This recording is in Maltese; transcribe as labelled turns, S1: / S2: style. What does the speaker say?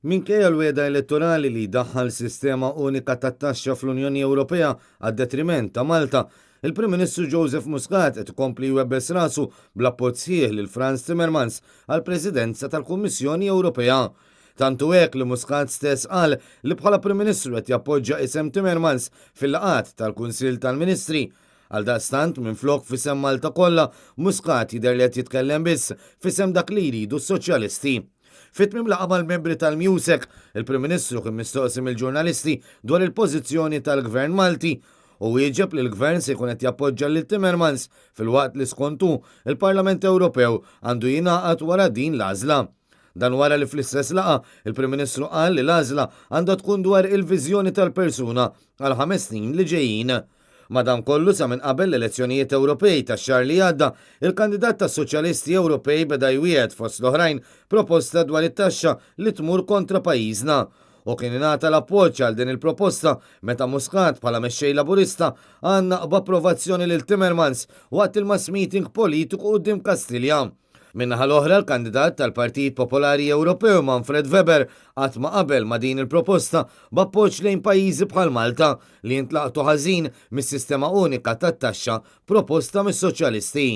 S1: Minkejja l-wegħda elettorali li jdaħħal sistema unika tat-taxxa fl-Unjoni Ewropea għad-detriment ta' Malta, il-Prim Ministru Joseph Muscat qed ikompli jwebbes rasu bl-appoġġ sħiħ lil Frans Timmermans għall-Presidenza tal-Kummissjoni Ewropea. Tant hu hekk li Muscat stess qal li bħala Prim Ministru qed jappoġġja isem Timmermans fil-laqgħat tal-Kunsill tal-Ministri. Għaldaqstant, minflok f'isem Malta kollha, Muscat jidher li qed jitkellem biss f'isem dak li jridu s-Soċjalisti. Fi tmiem laqgħa mal-membri tal-MUSEC, il-Prim Ministru kien mistoqsi mill-ġurnalisti dwar il-pożizzjoni tal-Gvern Malti u wieġeb li l-Gvern se jkun qed jappoġġa lil Timmermans filwaqt li skont hu, il-Parlament Ewropew għandu jingħaqad wara din l-għażla. Dan wara li fl-istess laqgħa, il-Prim Ministru qal li l-għażla għandha tkun dwar il-viżjoni tal-persuna għall-ħames snin li ġejjin. Madankollu, sa minn qabel l-elezzjonijiet Ewropej tax-xahar li għadda, il-kandidat tas-Soċjalisti Ewropej beda jwiegħed fost l-oħrajn proposta dwar it-taxxa li tmur kontra pajjiżna. U kien ingħata l-appoġġ għal din il-proposta meta Muscat bħala mexxej Laburista għannaq b'approvazzjoni lil Timmermans waqt il-mass meeting politiku quddiem Kastilja. Min-naħa l-oħra l-kandidat tal-Partit Popolari Ewropew Manfred Weber qatt ma qabel ma' din il-proposta b'appoġġ lejn pajjiżi bħal Malta li jintlaqtu ħażin mis-sistema unika tat-taxxa proposta mis-Soċjalisti.